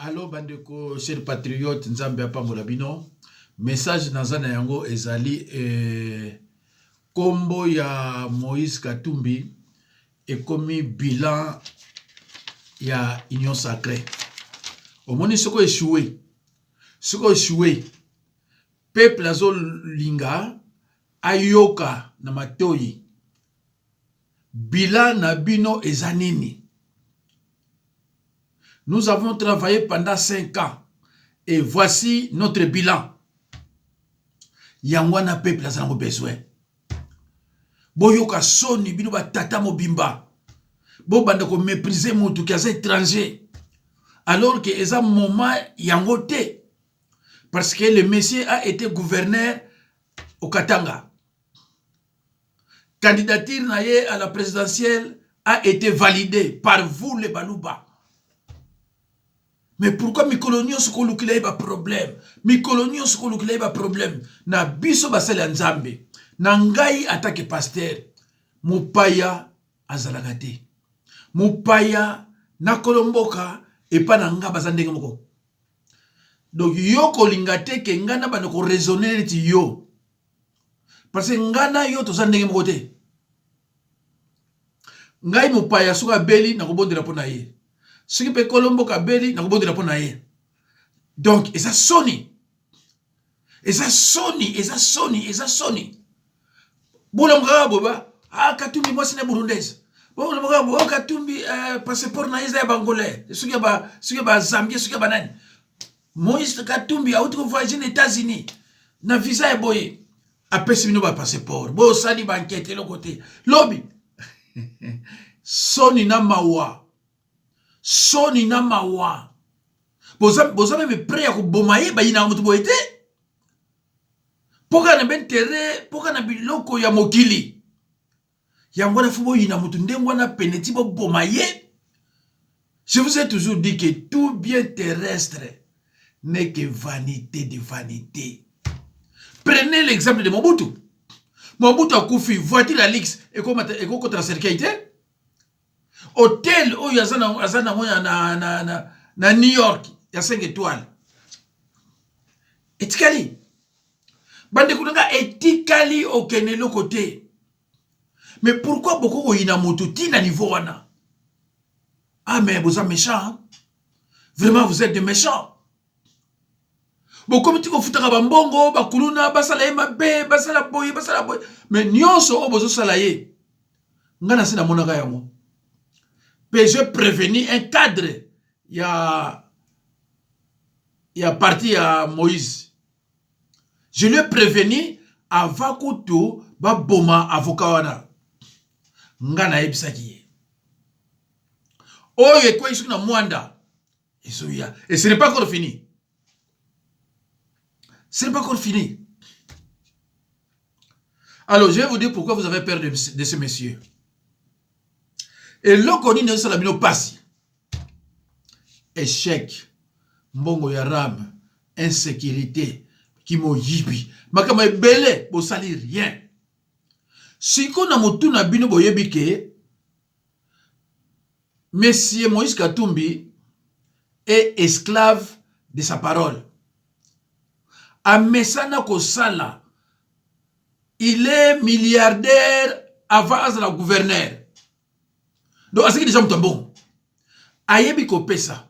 Allo bandeko cher patriote nzambe apambola bino message naza na yango ezali eh, kombo ya Moïse Katumbi ekomi bilan ya union sacrée omoni soko echoue soko echoue peuple azolinga ayoka na matoyi bilan na bino eza nini. Nous avons travaillé pendant 5 ans et voici notre bilan. Yango wana peuple aza nango besoin. Boyoka soni bino ba tata mobimba. Bobanda ko mépriser mutu ki aza étranger. Alors que eza moment yango te. Parce que le monsieur a été gouverneur au Katanga. Candidature na ye à la présidentielle a été validée par vous les Baluba. Mais pourquoi mikolo nyonso kolukela ye ba problème? Mikolo nyonso kolukela ye ba problème na biso basali ya Nzambe. Na ngai atake pasteur, mopaya azalaka te. Mopaya na kolo mboka epa na nga baza ndenge moko. Donc yo kolinga te ke ngai na banda ko raisonner neti yo. Parce que nga na yo toza ndenge moko te. Ngai mopaya soki abeli nakobondela mpo na ye. Soki mpe kolo mboka abeli nakobondela mpo na ye. Donc eza soni. Eza soni, eza soni, eza soni. Bolamuka kaka boye ba ah Katumbi mwasi na burundaise. Bolamuka kaka boye oh, Katumbi passeport na ye eza ya bangolais, soki ya ba soki ya ba Zambien, soki ya banani. Moïse Katumbi auti ko voyager na États-Unis na visa ya boye apesi bino ba passeport bosali ba enquête eloko te lobi soni na mawa soni na mawa boza, boza meme prêt ya koboma ye bayinaka moto boye te mpo kaka na baintere mpo kaka na biloko ya mokili Yango wana faut boyina mutu ndenge wana pene ti boboma ye. Je vous ai toujours dit que tout bien terrestre n'est que vanité de vanité. Prenez l'exemple de Mobutu. Mobutu akufi, voiture ya luxe ekokota na cercueil te. Hotel oyo aza na aza na na, na, na, na New York ya 5 étoiles. Etikali. Bandeko na nga etikali okende eloko te. Mais pourquoi boko koyina moto ti na niveau wana? Ah mais boza méchant. Hein? Vraiment vous êtes des méchants. Bokomi ti kofutaka bambongo bakuluna basala ye mabe basala boye basala boye mais nyonso oyo bozosala ye nga nasi namonaka yango pe je prévenu un cadre ya ya parti ya Moïse. Je lui ai prévenu avant kutu baboma avocat wana. Nga nayebisaki ye. Oyo ekwei soki na Mwanda ezoya. Et ce n'est pas encore fini. Ce n'est pas encore fini. Alors, je vais vous dire pourquoi vous avez peur de ce monsieur. Eloko nini ezosala bino pasi? Echec, mbongo ya ram, insecurite, kimoyibi, makambo ebele bosali rien. Siko na mutu na bino boyebi ke Monsieur Moïse Katumbi est esclave de sa parole. Amesana kosala. Il est milliardaire avant azala gouverneur. Donc azalaki deja moto ya mbongo. Ayebi kopesa,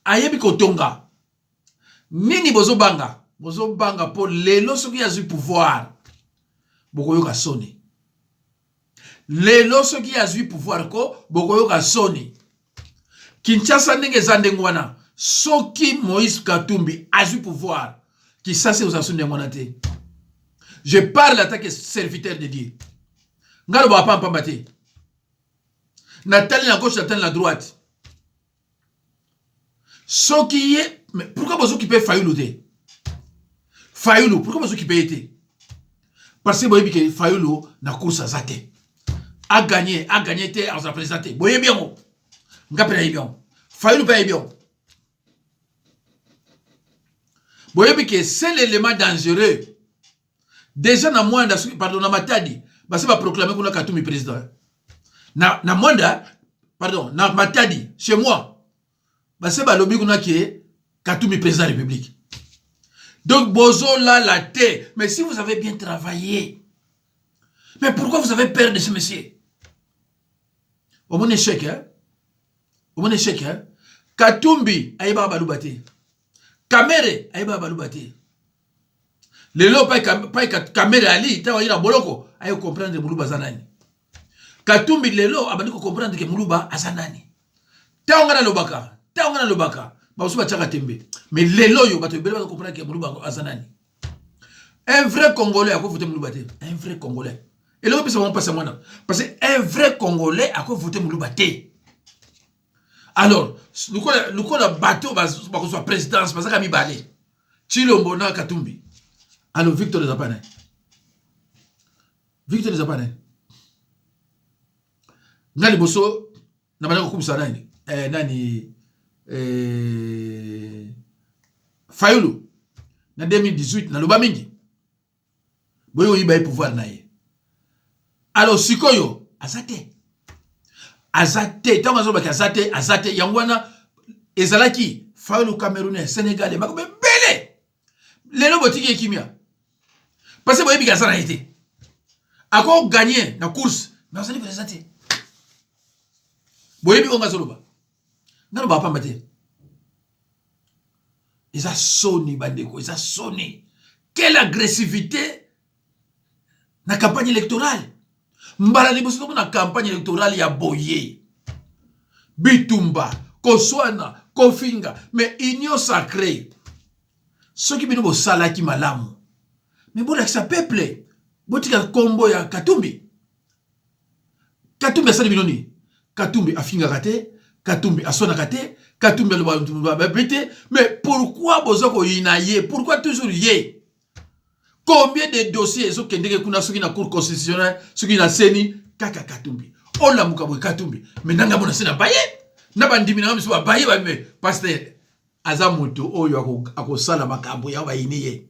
ayebi kotonga. Nini bozobanga? Bozobanga po lelo soki azwi pouvoir bokoyoka soni. Lelo soki azwi pouvoir ko bokoyoka soni. Kinshasa ndenge eza ndenge wana, soki Moïse Katumbi azwi pouvoir, Kisasa ekozala so ndenge wana te. Je parle en tant que serviteur de Dieu. Nga lobaka pamba pamba te. Natali na gauche, natali na droite. Soki ye, mais pourquoi bozokipe Fayulu te? Fayulu, pourquoi bozokipe ye te? Parce que boyebi ke Fayulu na course aza te. A gagné, a gagné te, aza président te. Boyebi yango. Nga pe nayebi yango. Fayulu pe ayebi yango. Boyebi ke c'est l'élément dangereux. Déjà na Mwanda, pardon, na Matadi, basi ba proclamer kuna Katumbi président. Na Mwanda, pardon, na Matadi, chez moi. Base balobi kuna ke Katumbi président de la République. Donc bozolala te. Mais si vous avez bien travaillé, mais pourquoi vous avez peur de ce monsieur? Omoni échec, hein? Omoni échec, hein? Katumbi ayebaka baluba te. Kamere ayebaka baluba te. Lelo pai pai Kamere ali ntango aye na boloko aye comprendre muluba aza nani. Katumbi lelo abandi ko comprendre ke muluba aza nani. Ntango ngai nalobaka, ntango ngai nalobaka, bamosusu batiaka tembe. Mais lelo oyo bato ebele bazo comprendre ke muluba aza nani. Un vrai Congolais akovote muluba te. Un vrai Congolais. Eloko epesa bango mpasi yango wana. Parce que un vrai Congolais akovote muluba te. Alors, lokola lokola bato bakozwa présidence bazaka mibale. Tshilombo na Katumbi. Alors Victor eza pa nani? Victor eza pa nani? Nga liboso na banda kokumisa nani? Eh, nani eh, Fayulu na 2018 naloba mingi boye oyiba ye pouvoir na ye. Alors sikoyo aza te, aza te ntango azolobaki aza te, aza te. Yango wana ezalaki Fayulu Camerounais, Sénégalais, makambo ebele. Lelo botiki ye kimia parce que boyebi ke aza na ye te, ako gagner na course mais azali président te. Boyebi oyo nga azoloba, nga lobaka pamba te. Eza soni bandeko, eza soni. Quelle agressivité na campagne électorale. Mbala liboso tomona campagne électorale ya boye, bitumba, koswana, kofinga. Mais union sacrée, soki bino bosalaki malamu, mais bolakisa peuple, botika kombo ya Katumbi. Katumbi asali bino nini? Katumbi afingaka te, Katumbi aswanaka te, Katumbi alobaka mabe te. Mais pourquoi boza koyina ye? Pourquoi toujours ye? Combien de dossiers ezokendeke kuna, soki na cour constitutionnelle, soki na CENI, kaka Katumbi. Olamuka boye Katumbi. Mais nanga mona se na baye, na bandimi na miso baye ba me pasteur aza moto oyo akosala makambo ya bayini ye.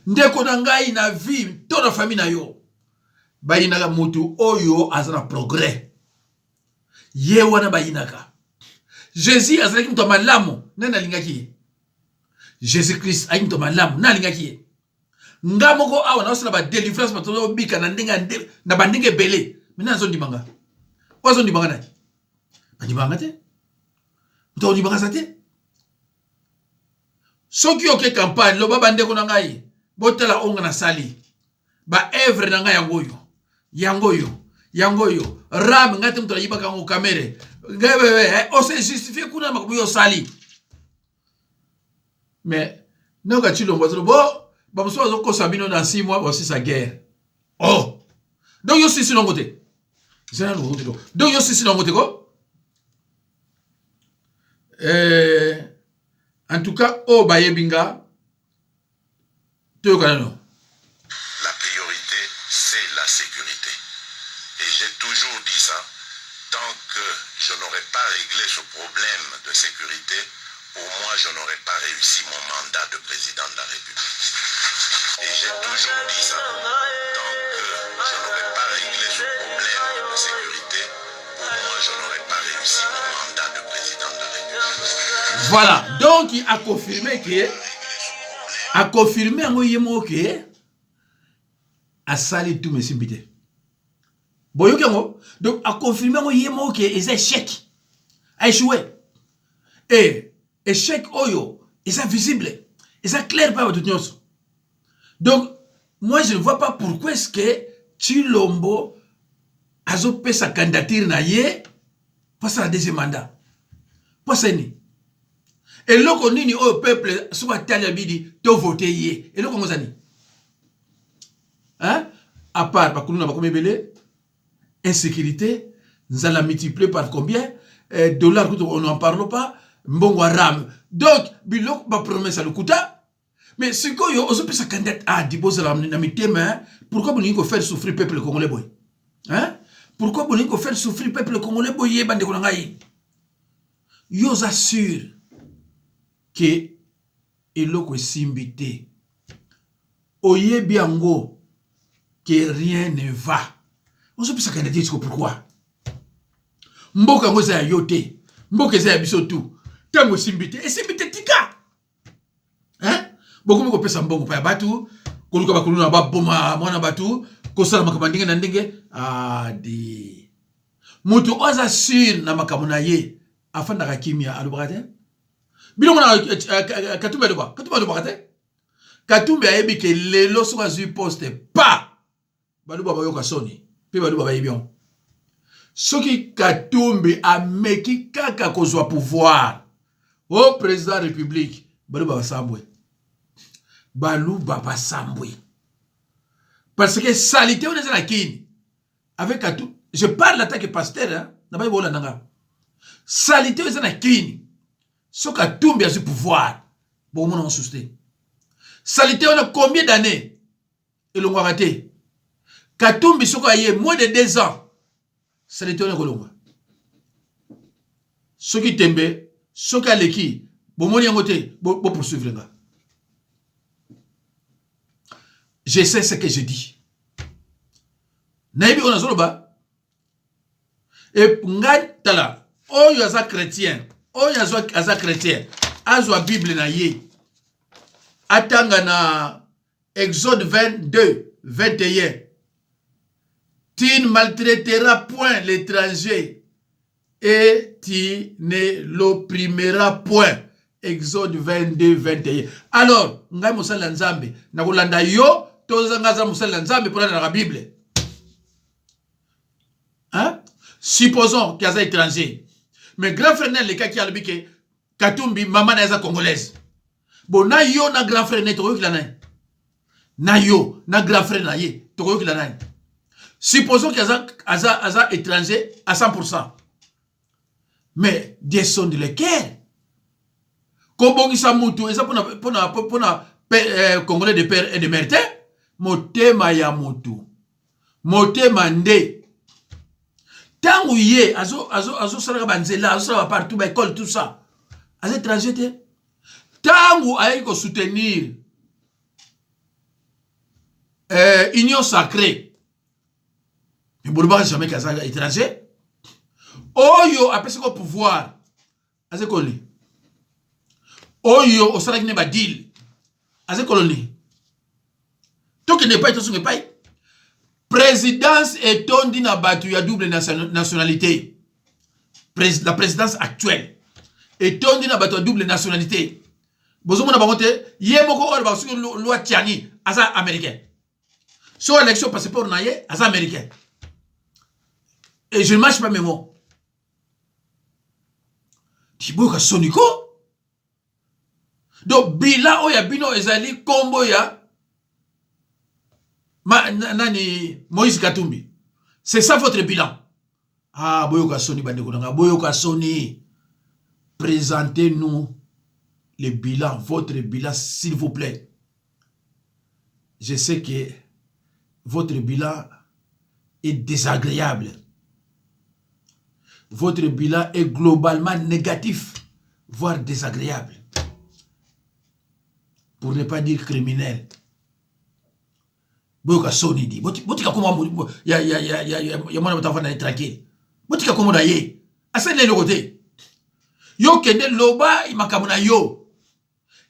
Ndeko na ngai na vie to na famille na yo, bayinaka moto oyo aza na progrès. Ye wana bayinaka. Jésus azalaki moto ya malamu, nani alingaki ye? Jésus Christ ayaki moto ya malamu, nani alingaki ye? Nga moko awa naosala ba délivrance, bato bazobika na ndenge na bandenge ebele. Mais nani azondima nga? Oyo azondima nga nani? Bandimaka nga te. Moto akondimaka aza te. Soki oke campagne, loba bandeko na ngai, botala oyo nga nasali. Ba œuvre na ngai yango oyo. Yango oyo. Yango oyo. Ram ngai te moto ayibaka yango Kamere. Ngai o se justifie kuna makambo yo osali. Mais nayoka Tshilombo azolo bo bamosusu bazokosa bino dans 6 mois bosisa guerre. Oh! Donc yo sisi nango te. Zela nango te. Donc yo sisi nango te ko? Eh, en tout cas oyo bayebi nga toyoka nano. La priorité, c'est la sécurité. Et j'ai toujours dit ça, tant que je n'aurai pas réglé ce problème de sécurité, pour moi, je n'aurai pas réussi mon mandat de président de la République. Et j'ai toujours dit ça, tant que je n'aurai pas réglé ce problème de sécurité, pour moi, je n'aurai pas réussi mon mandat de président de la République. Voilà, donc il a confirmé que a confirmé yango ye moko ke asali tout esimbi te. Boyoki yango? Donc a confirmé yango ye moko ke eza échec, a échoué. Et échec oyo eza visible, eza clair pa bato nyonso. Donc moi je ne vois pas pourquoi est-ce que Tshilombo azopesa candidature na ye po asala deuxième mandat. Po asala nini? Eloko nini oyo peuple soki atali abidi to vote ye? Eloko yango eza nini? Hein? À part bakuluna bakomi ebele, insécurité, nzala multiplié par combien? Eh, dollar kutu on n'en parle pas, mbongo ya ram. Donc biloko ba promesse ya lokuta. Mais sikoyo ozopesa candidat ah di bozala na mitema, pourquoi bolingi ko faire souffrir peuple congolais boye? Hein? Pourquoi bolingi ko faire souffrir peuple congolais boye bandeko na ngai? Yo oza sûr ke eloko esimbi te. Oyebi yango ke rien ne va. Ozopesa candidat siko pourquoi? Mboka yango eza ya yo te. Mboka eza ya biso tout. Ntango esimbi te, esimbi te, tika. Hein? Bokomi kopesa mbongo pa ya batu, koluka bakuluna baboma mwana batu, kosala makambo ndenge na ndenge. Adi. Moto oyo aza sur na makambo na ye, afandaka kimia, alobaka te. Biloko na eh, eh, eh, Katumbi aloba, Katumbi alobaka te. Katumbi ayebi ke lelo soki azwi poste pa Baluba bayoka soni pe baluba bayebi yango. Soki Katumbi ameki kaka kozwa pouvoir o president republique, baluba basambwe. Baluba basambwe. Parce que salite wana eza na Kin. Avec Katumbi, je parle en tant que pasteur, hein, na bayi bolanda nga. Salite eza na Kin. Soki Katumbi azwi pouvoir, bokomona mosusu te. Salite wana combien d'années elongwaka te. Katumbi soki aye moins de 2 ans salite wana ekolongwa. Soki tembe soki aleki bomoni yango te bo, bo poursuivre nga. Je sais ce que je dis. Nayebi oyo nazoloba. E ngai tala oyo aza chrétien, oyo aza chrétien azwa Bible na ye atanga na Exode 22, 21. Tu ne maltraiteras point l'étranger et tu ne l'opprimeras point. Exode 22, 21. Alors, ngai mosali na Nzambe, nakolanda yo to ngai aza mosali na Nzambe mpo nalandaka Bible. Hein? Supposons qu'il aza étranger. Mais grand frère na alekaki alobi ke Katumbi mama na ye aza congolaise. Bon na yo na grand frère na ye tokoyokela nani? Na yo na grand frère na ye tokoyokela nani? Supposons que aza, aza, aza étranger à 100%. Mais Dieu sonde le cœur. Kobongisa mutu eza pona pona pona eh, congolais de père et de mère te. Motema ya mutu. Motema nde. Tango ye azo azo azo salaka ba nzela, azo sala ba partout ba école tout ça. Aza étranger te. Tango ayaki ko soutenir euh, union sacrée. Mais bolobaka jamais qu'aza étranger. Oyo apesi ko pouvoir aza koloni. Oyo osalaki ne ba deal aza koloni. Tokende epai tosunga epai. Présidence etondi na bato ya double nationalité. La présidence actuelle etondi na bato ya double nationalité. Bozomona bango te, ye moko oyo ba soki loi Tiani aza américain. Soki alakisi yo passeport na ye aza américain. Et je ne mâche pas mes mots. Tiboyoka soni ko. Donc bilan oyo ya bino ezali kombo ya ma, nani Moïse Katumbi. C'est ça votre bilan. Ah boyoka soni bandeko na nga, boyoka soni. Présentez-nous le bilan, votre bilan s'il vous plaît. Je sais que votre bilan est désagréable. Votre bilan est globalement négatif, voire désagréable. Pour ne pas dire criminel. Boyoka soni di. Botika kombo ya ya ya ya ya mwana moto afanda tranquille. Botika kombo na ye. Asali eloko te. Yo kende loba makambo na yo.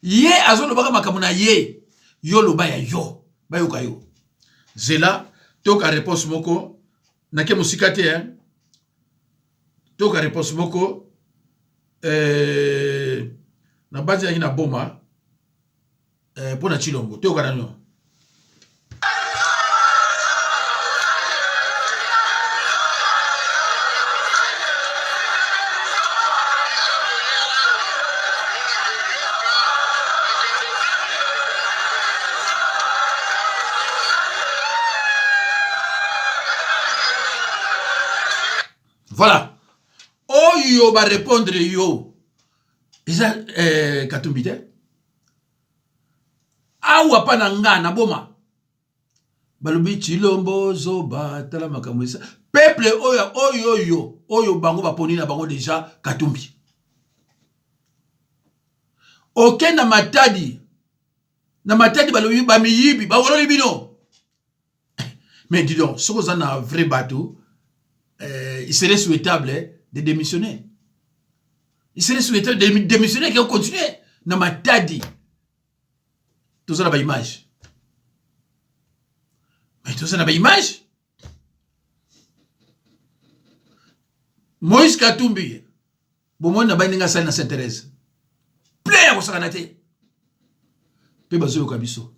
Ye azolobaka makambo na ye. Yo loba ya yo. Bayoka yo. Zela toka réponse moko nake mosika te hein. Toka réponse moko euh, na banzi naki na boma euh, mpo na Tshilombo toyoka nano. Voilà. Oyo ba répondre yo. Eza eh, Katumbi te. Awa pa na nga na boma. Balobi Tshilombo zoba tala makambo eza. Peuple oyo oyo oyo oyo bango baponi na bango deja Katumbi. Oke na Matadi. Na Matadi balobi ba miyibi bawololi bino. Mais dis donc, soki oza na vrai bato, euh, il serait souhaitable de démissionner. Il serait souhaité de démissionner ke continuer na Matadi. Toza na ba image. Mais toza na ba image. Moïse Katumbi bomoni na bai ndenge asali na Saint Therese. Plein ya kosakana te. Mpe bazoyoka biso.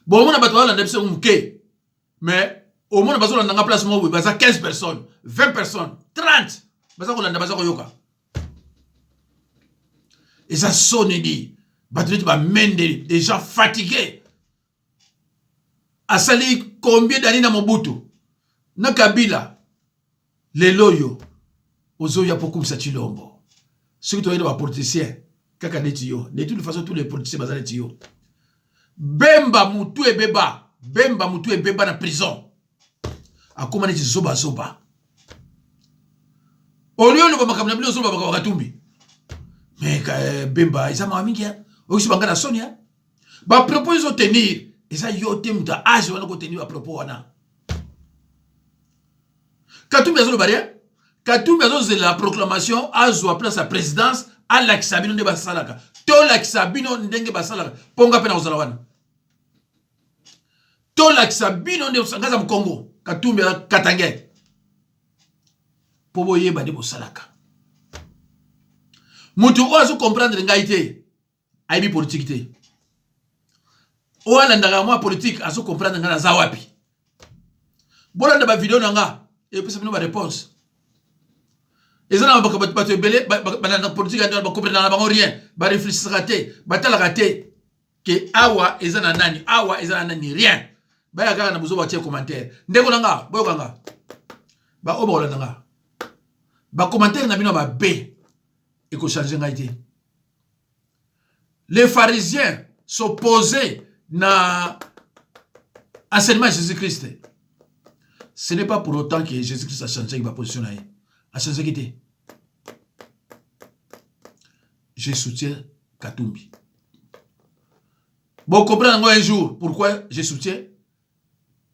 Bomona bato balanda biso moke. Mais omona bazolanda nga place moko boye baza 15 personnes, 20 personnes, 30 baza kolanda baza koyoka. Eza soni di bato neti bamende déjà fatigué asali combien d'années na Mobutu na Kabila lelo oyo ozoya mpo kumisa Tshilombo soki toyei na bapoliticien kaka neti yo de toute façon tous les politiciens baza neti yo Bemba mutu ebeba Bemba mutu ebeba na prison akoma neti zoba zoba olie oloba makambo na bino ozoloba makambo Katumbi mais eh, Bemba eza mawa mingi oyokisi banga na soni ba propos ezo tenir eza yo te moto ya age wana kotenir ba propos wana Katumbi azoloba rien Katumbi azozela proclamation azwa place ya présidence alakisa bino nde basalaka tolakisa bino ndenge basalaka mpo nga mpe nakozala wana tolakisa bino nde nga aza mokongo Katumbi aza katange mpo boyeba nde bosalaka moto oyo azo comprendre ngai te ayebi politike te oyo alandaka mwa politike azo comprendre ngai naza wapi bolanda bavideo na nga epesa bino bareponse eza na bato ebele balanda politike ya bakomprendaka na bango rien bareflechisaka te batalaka te ke awa eza na nani awa eza na nani rien baya kaka na bozo batie commentaire ndeko na nga boyoka nga baoyo bakolanda nga bacommentaire na bino ya mabe ekochange ngai te Les pharisiens s'opposaient na enseignement ya Jésus-Christ. Ce n'est pas pour autant que Jésus-Christ a changé ma position na ye. A changé te. Je soutiens Katumbi. Bon, comprendre un jour pourquoi je soutiens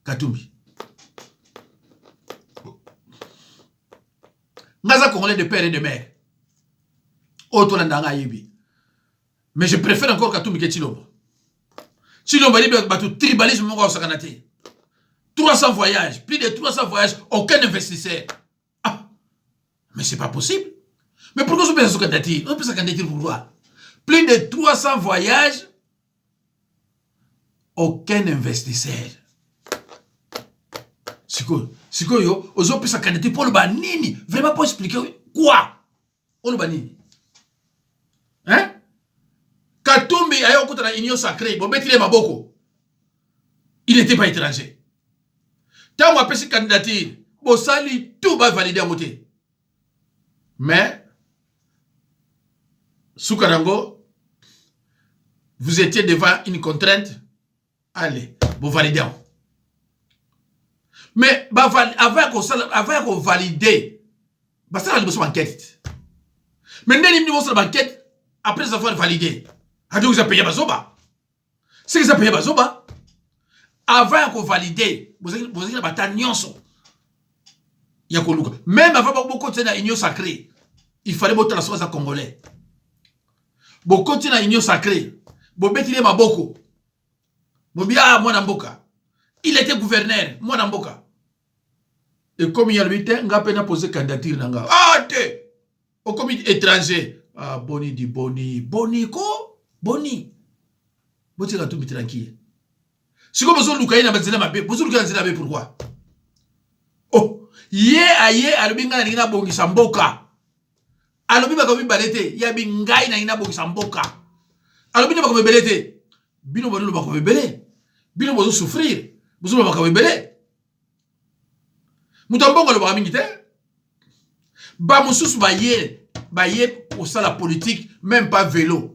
Katumbi. Nga aza congolais de père et de mère. Oyo tolanda nga ayebi. Mais je préfère encore Katumbi ke Tshilombo. Tshilombo ayebi bato tribalisme moko akosakana te. 300 voyages, plus de 300 voyages, aucun investisseur. Ah, mais c'est pas possible. Mais pourquoi ozopesa so candidature? Ozopesa candidature pourquoi? Plus de 300 voyages, aucun investisseur. Sikoyo, sikoyo ozopesa candidature mpo oloba nini? Vraiment mpo expliquer quoi? Oloba nini? Hein? Katumbi aye okuta na Union Sacrée, bobetili ye maboko. Il n'était pas étranger. Tango apesi candidature, bosali tout ba valider yango te. Mais suka nango vous étiez devant une contrainte, allez, bo valider yango. Mais ba avant ya kosala avant ya ko valider basala liboso ba enquête. Mais ndenge nini bosala ba enquête après avoir validé? Adi oza paye bazoba. Seke eza paye bazoba. Avant ya ko valider bozalaki na bata nyonso ya koluka. Même avant bokotisa na union sacrée, il fallait botala soki aza congolais. Bokoti na union sacrée, bobetili ye maboko. Bobi ah mwana mboka. Il était gouverneur, mwana mboka. Ekomi ya lobi te nga pe na poser candidature na nga. Ah te. Okomi étranger. Ah boni di boni, boni ko, boni. Botika Katumbi tranquille. Sikoyo bozoluka ye na banzela mabe, bozoluka na nzela mabe pourquoi? Oh, ye aye alobi ngai nalingi nabongisa mboka. Alobi makambo mibale te, ye abi ngai nalingi nabongisa mboka. Alobi nde makambo ebele te. Bino bozoloba makambo ebele. Bino bozo souffrir, bozoloba makambo ebele. Moto ya mbongo alobaka mingi te. Ba mosusu baye baye kosala politique même pas velo.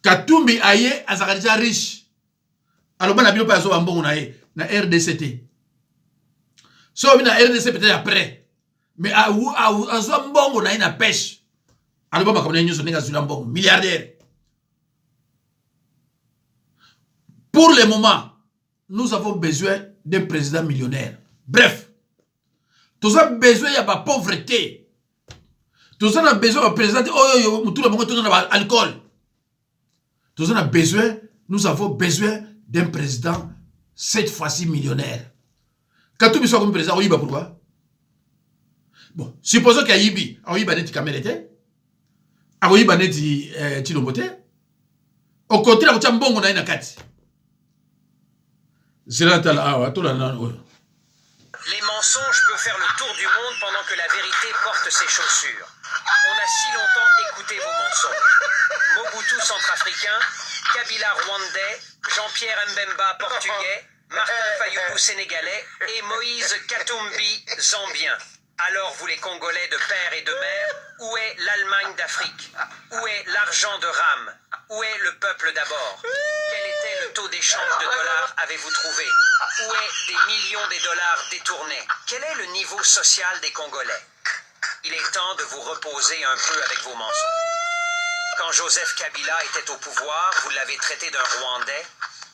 Katumbi aye azalaka deja riche. Aloba na bino pe azoba mbongo na ye na RDC te. So na RDC peut-être après. Mais azwa mbongo na ye na pêche. Aloba makambo na ye nyonso ndenge azwila mbongo milliardaire. Pour le moment, nous avons besoin d'un président millionnaire. Bref, toza besoin ya ba pauvreté. Toza na besoin ba président te oyo oyo mutu na bango tonda na ba alcool. Toza na besoin, nous avons besoin d'un président cette fois-ci millionnaire. Katumbi soki akomi président akoyiba pourquoi? Bon, supposons que ayibi, akoyiba neti Kamerhe te. Akoyiba neti eh, Tshilombo te. Au contraire akotia mbongo na ye na kati. Zela tala awa tolanda nanu oyo. Les mensonges peuvent faire le tour du monde pendant que la vérité porte ses chaussures. On a si longtemps écouté vos mensonges. Mobutu centrafricain, Kabila rwandais, Jean-Pierre Mbemba portugais, Martin Fayulu sénégalais et Moïse Katumbi zambien. Alors vous les Congolais de père et de mère, où est l'Allemagne d'Afrique Où est l'argent de RAM Où est le peuple d'abord Quel était le taux d'échange de dollars avez-vous trouvé Où est des millions des dollars détournés Quel est le niveau social des Congolais Il est temps de vous reposer un peu avec vos mensonges. Quand Joseph Kabila était au pouvoir, vous l'avez traité d'un Rwandais,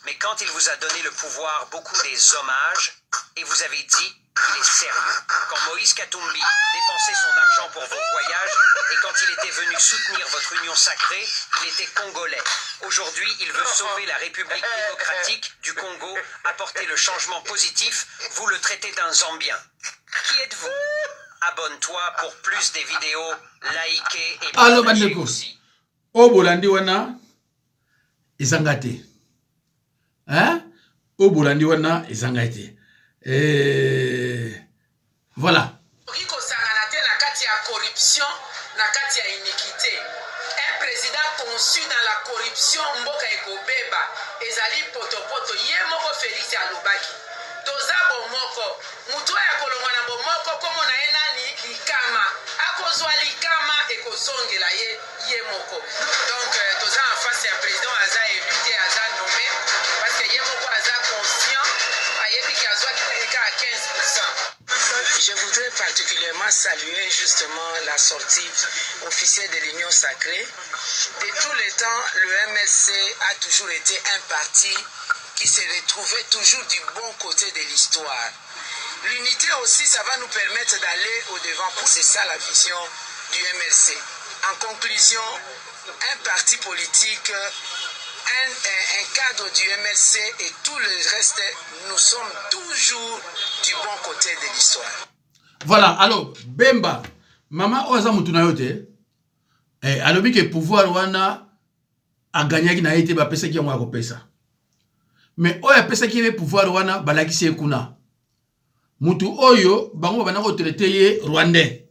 mais quand il vous a donné le pouvoir beaucoup des hommages, et vous avez dit qu'il est sérieux. Quand Moïse Katumbi dépensait son argent pour vos voyages et quand il était venu soutenir votre union sacrée, il était congolais. Aujourd'hui, il veut sauver la République démocratique du Congo, apporter le changement positif, vous le traitez d'un Zambien. Qui êtes-vous Abonne-toi pour plus des vidéos, likez et Allo partagez bandeko. aussi. Oyo bolandi wana eza nga te. Hein? Oyo bolandi wana eza ngai te. Eh, voilà. Tokoki kosangana te na kati ya corruption, na kati ya iniquite. Un president conçu dans la corruption, mboka ekobeba. Ezali potopoto. Ye moko Felix alobaki. Toza bomoko. Mutu oyo akolongwa na bomoko, kombo na ye nani? Likama. Akozwa likama, ekozongela ye. ye moko donc toza en face ya president aza elu te aza nomme parce que ye moko aza conscient ayebi ke azwaki na ye kaka 15 Je voudrais particulièrement saluer justement la sortie officielle de l'Union sacrée. De tous les temps, le MLC a toujours été un parti qui se retrouvait toujours du bon côté de l'histoire. L'unité aussi, ça va nous permettre d'aller au-devant. C'est ça la vision du MLC. En conclusion, un parti politique, un, un, un cadre du MLC et tout le reste, nous sommes toujours du bon côté de l'histoire. Voilà, alors, Bemba, mama oyo aza mutu na yo te, eh, alobi ke pouvoir wana agagnaki na ye te, bapesaki yango ya kopesa. Mais oyo apesaki ye pouvoir wana balakisi ye kuna. Mutu oyo bango babanda ko traiter ye rwandais.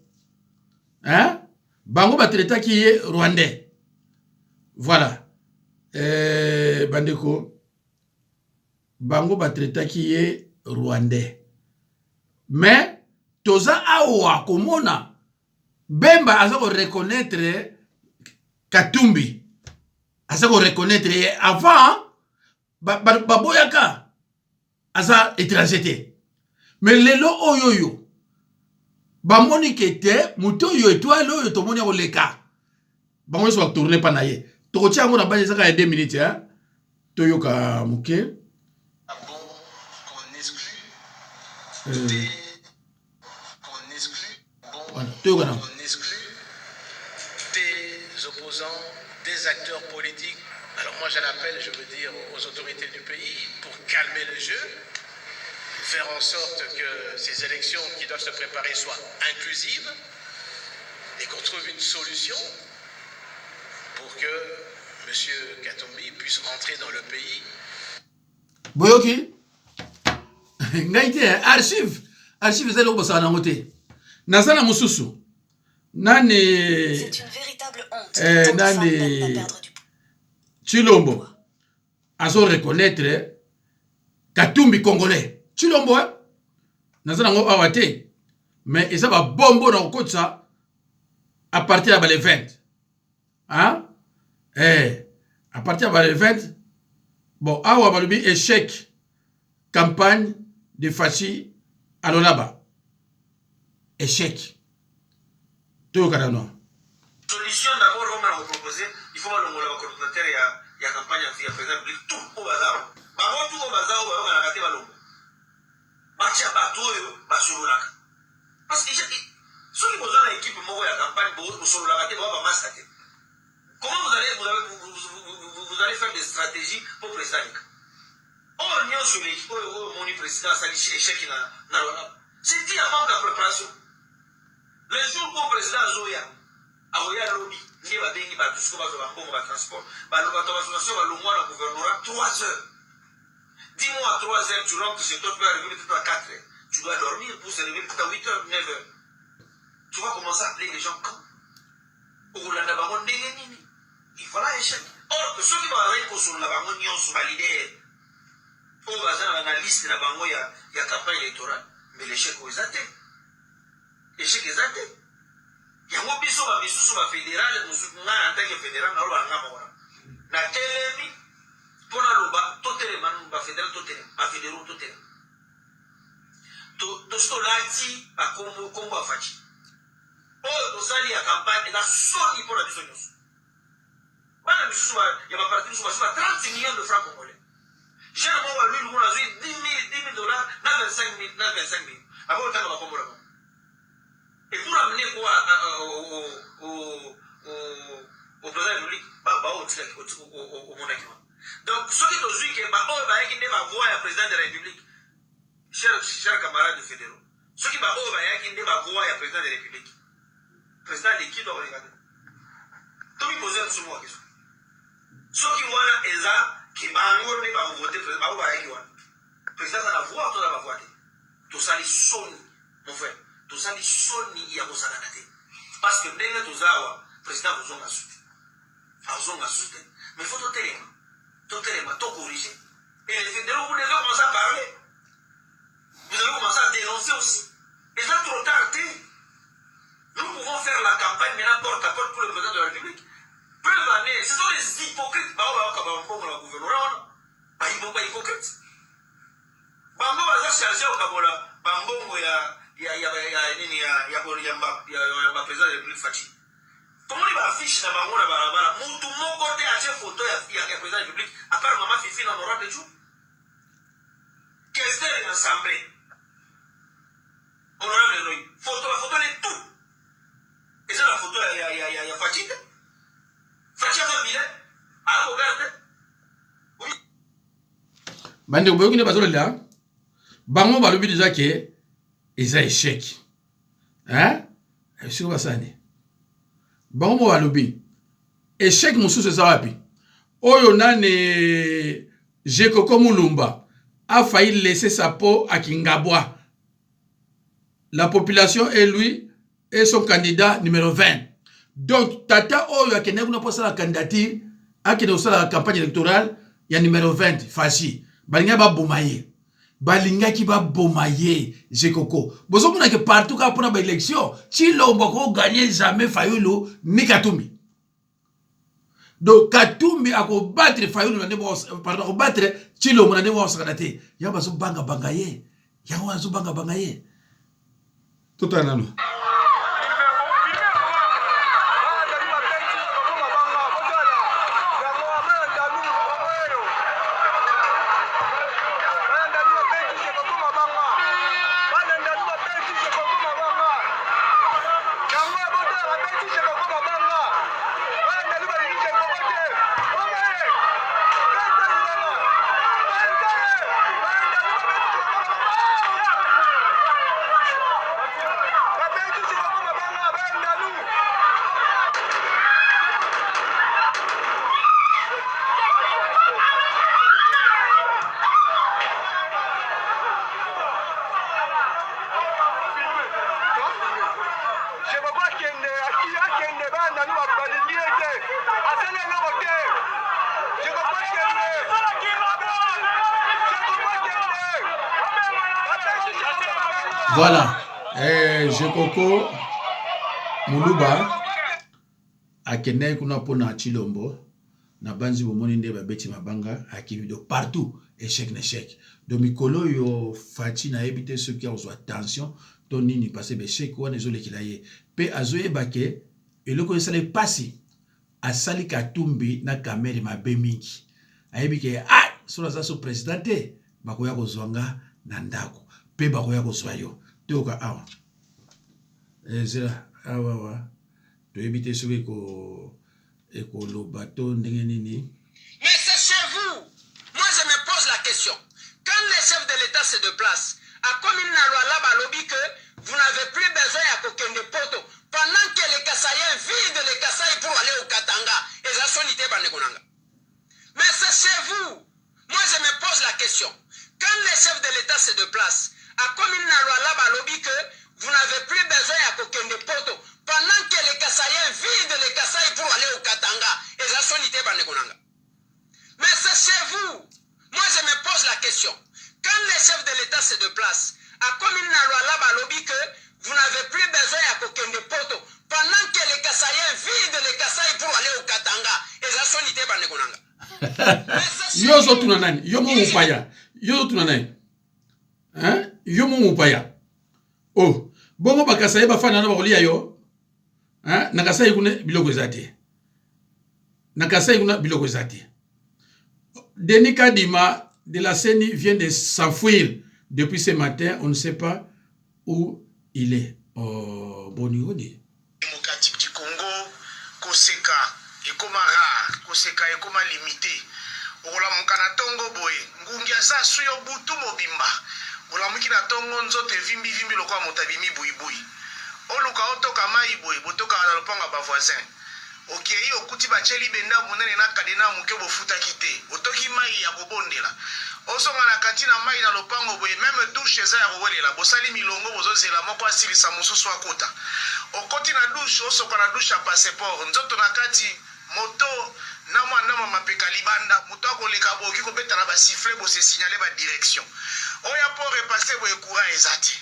Hein? Bango ba traitaki ye rwandais. Voilà. Eh, bandeko bango ba traitaki ye rwandais. Mais toza awa komona Bemba aza ko reconnaître Katumbi. Aza ko reconnaître ye avant baboyaka ba, ba aza étranger te. Mais lelo oyo oyo bamoni ke te moto oyo etoile oyo tomoni akoleka bango nyonso batourne mpa na ye tokotia yango na bani ezaka ya 2 minutes hein? Toyoka moke. Euh, voilà, toyoka na des opposants, des acteurs politiques. Alors moi j'en appelle, je veux dire, aux autorités du pays pour calmer le jeu, faire en sorte que ces élections qui doivent se préparer soient inclusives et qu'on trouve une solution pour que M. Katumbi puisse rentrer dans le pays. Boyoki ngai te archive archive eza eloko bosala nango te naza na mosusu nani eh, nani Tshilombo azo reconnaître Katumbi congolais Tshilombo eh? Naza nango awa te mais eza ba bombo na kokotisa à partir ya ba le 20 hein? Eh, à partir ya ba le 20 bon awa balobi échec campagne de Fatshi alolaba échec toyokana no solution d'abord oyo na kopropose il faut balongola bacoordinateur ya, ya campagne ya président public tout oyo baza bango tout oyo baza oyo bayokanaka te balongo batia bato oyo basololaka parce que Soki boza na equipe moko ya campagne, bosololaka te, boza ba masta te. Comment vous allez, vous, avez, vous, vous, vous allez faire des stratégies pour président aleka? Oyo nyonso eleki, oyo oyo omoni président asali échec na na Lualaba. C'est dit à manque de préparation. Le jour où président azoya, akoya lobi, nde babengi bato sikoyo bazwa bambongo ba transport. Bato bato association balongwa na gouvernorat 3 heures. Dis-moi à 3 heures, tu rentres chez toi, tu peux arriver peut-être à 4 heures. Tu dois dormir pour se réveiller peut-être à 8 heures, 9 heures. Tu vas commencer à appeler les gens quand? Okolanda bango ndenge nini? Et voilà échec. Or que soki bazalaki kosolola bango nyonso ba leader oyo baza na liste na bango ya, ya campagne électorale, mais l'échec oyo eza te. Échec eza te. Yango biso ba misusu ba fédéral mosusu ngai en tant que fédéral naloba na ngai moko na natelemi mpo naloba totelema ba fédéral totelema ba fédéraux totelema tosi tolati bakombo kombo ya Fatshi oyo tosali ya campagne eza soni mpo na biso nyonso. Bana misusu ya baparti mosusu bazwi ba 30 millions de francs congolais. Jeune moko balui kuna azwi 10 000 dollars na 25 000 na 25 000 akoki kotanga bakombo na bango. Et pour amener quoi au, au, au, au président de la République, baotikaki omonaki wana. Donc soki tozwi ke baoyo bayaki nde bavoix ya président de la République, cher, cher camarade fédéraux, soki baoyo bayaki nde bavoix ya président de la République, président aleki to akoleka te? Tomipose biso moko question. Soki wana eza ke bango nde bakovote président, bango bayaki wana, président aza na voix to aza bavoix te? Tosali soni, mon frère, tosali soni ya kosakana te, parce que ndenge toza awa, président akozonga su te, azonga su te. Mais faut totelema, totelema, tocorrige. Et les fédéraux, vous devez commencer à parler, vous devez commencer à dénoncer aussi. Eza trop tard te. Nous pouvons faire la campagne maintenant porte à porte pour le président de la République. Preuve en est, ce sont les hypocrites. Bao baoka bambongo na gouvernorat wana. Ba hypocrite. Bango baza chargé okabola bambongo ya ya ya ya nini ya ya ya ya ya ba président de la République Fatshi. Tomoni ba affiche na bango na balabala, mutu moko te atie photo ya ya, ya président de la République à part mama Fifi na honorable Djou. Kester ensemble. Honorable Roy, photo ba photo ne tout. Eza na photo ya ya ya ya, ya Fatshi te. Fatshi aza vilain. Aza beau te. Bandeko, boyoki nde bazololela bango, balobi deja ke eza échec, hein? Sikoyo basani bango mo balobi échec mosusu eza wapi? Oyo nani, Jekoko Mulumba a failli laisser sa peau à Kingabwa. La population et lui et son candidat numéro 20. Donc tata oyo akendaki kuna mpo asala candidature, akende kosala campagne électorale ya numéro 20 Fatshi, balingaki baboma ye, balingaki baboma ye. Jekoko, bozomona ke partout kaka mpona baélection, Tshilombo akoganye jamais Fayulu ni Katumbi. Donc Katumbi akobattre Fayulu na ndenge, pardon, akobattre Tshilombo na ndenge akosakana te. Yango bazobangabanga ye, yango wana azobangabanga ye. Totala nano. Voilà. Eh, Jekoko Muluba akendaki kuna mpona Tshilombo na banzi, bomoni nde babeti mabanga, akimi. Donc partout échec na échec. Donc mikolo oyo Fatshi, nayebi te soki akozwa tension to nini, parce que baéchec wana ezolekela ye mpe azoyeba ke eloko oyo esala epasi, asali Katumbi na Kamerhe mabe mingi. Ayebi ke ah, soki aza so président te, bakoya kozwa nga na ndako mpe bakoya kozwa yo. Toyoka awa. Ezela awawa, toyebi te soki ekoloba to ndenge nini. Mais c'est chez vous. Moi, je me pose la question. Quand le chef de l'État se déplace, akomi na Lualaba, balobi que vous n'avez plus besoin ya kokende poto, pendant que les Kasaïens vident le Kasaï pour aller au Katanga. Eza soni te, bandeko na nga? Mais c'est chez vous. Moi, je me pose la question. Quand le chef de l'État se déplace, akomi na Lualaba, balobi que vous n'avez plus besoin ya kokende poto, pendant que les Kasaïens vident le Kasaï pour aller au Katanga. Eza soni te, bandeko na nga? Mais c'est chez vous. Moi, je me pose la question. Quand le chef de l'État se déplace, akomi na Lualaba, balobi que vous n'avez plus besoin ya kokende poto, pendant que les Kasaïens vident le Kasaï pour aller au Katanga. Eza soni te, bandeko na nga? Yo ozotuna nani? Yo mo mopaya, yo ozotuna nani? Hein? Yo mo mopaya, oh, bongo bakasai bafanda na bakolia yo, hein? Na Kasai kuna biloko eza te, na Kasai kuna biloko eza te. Denis Kadima de la CENI vient de s'enfuir depuis ce matin, on ne sait pas où il est. Oh, boni boni. Démocratique du Congo, koseka ekoma rare, koseka ekoma limité. Okolamuka na ntongo boye, ngungi asa asu yo butu mobimba. Olamuki na ntongo, nzoto evimbivimbi lokola moto abimi buibui. Oluka otoka mai boye, botokaka na lopango ya bavoisin. Okei, okuti batie libenda monene na cadenas ya moke, bofutaki te. Otoki mai ya kobondela, ozonga na kati na mai na lopango boye, même douche eza ya kowelela, bosali milongo, bozozela moko asilisa, mosusu akota. Okoti na douche, osoka na douche ya passeport, nzoto na kati, moto na mwa ndambo mapeka libanda. Moto akoleka, bokoki kobeta na basifflet, bose signaler badirection. Oyo mpo repasser boye, courant eza te,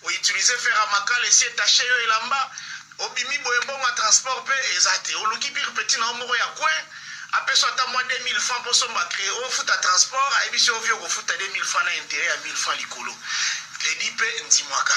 outiliser fer ya makala, esi etache yo elamba. Obimi boye, mbongo ya transport mpe eza te. Oluki pire petit na yo moko ya coin, apesa ata mwa 2000 francs mpo somba cre ofuta transport. Ayebisi yo: "Vieux, okofuta 2000 francs na intérêt ya 1000 francs likolo." Crédit mpe ndimwaka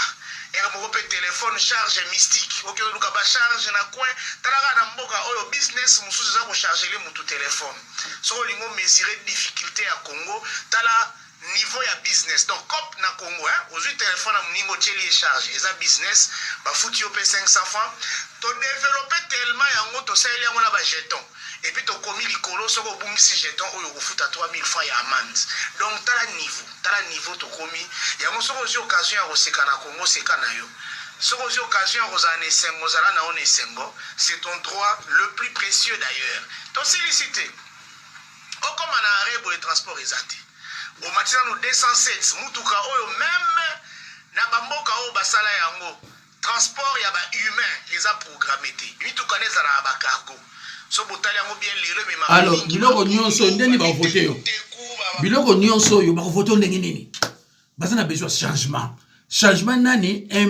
ere moko mpe telefone charge mystique, okende oluka bacharge na coin. Talaka na mboka oyo, business mosusu eza kochargele mutu telefone. Soki olingi omesurer difficulté ya Congo, tala niveau ya business. Donc cop na Congo, hein? Ozwi telefone ya moninga, otieli ye charge, eza business, bafuti yo mpe 500 francs. Todévelopper tellement yango, tosaleli yango na bajeton, et puis tokomi likolo. Soki obungisi jeton oyo, okofuta 3000 francs ya amende. Donc tala niveau, tala niveau tokomi yango. Soki ozwi occasion ya koseka na Congo, seka na yo. Soki ozwi occasion ya kozala na esengo, ozala na yo na esengo, c'est ton droit le plus précieux. D'ailleurs, tosilisi te. Okóma na arrêt boye, transport eza te. Omati nanu 207, mutuka oyo même na bamboka oyo basala yango, transport ya bahumain eza programme te. Mituka nde ezalaka bacargo. So botali yango bien, lelo ememaka. Alors, biloko nyonso ndeni bakovote yo, biloko nyonso oyo bakovote yo ndenge nini? Baza na besoin changement. Changement nani? Un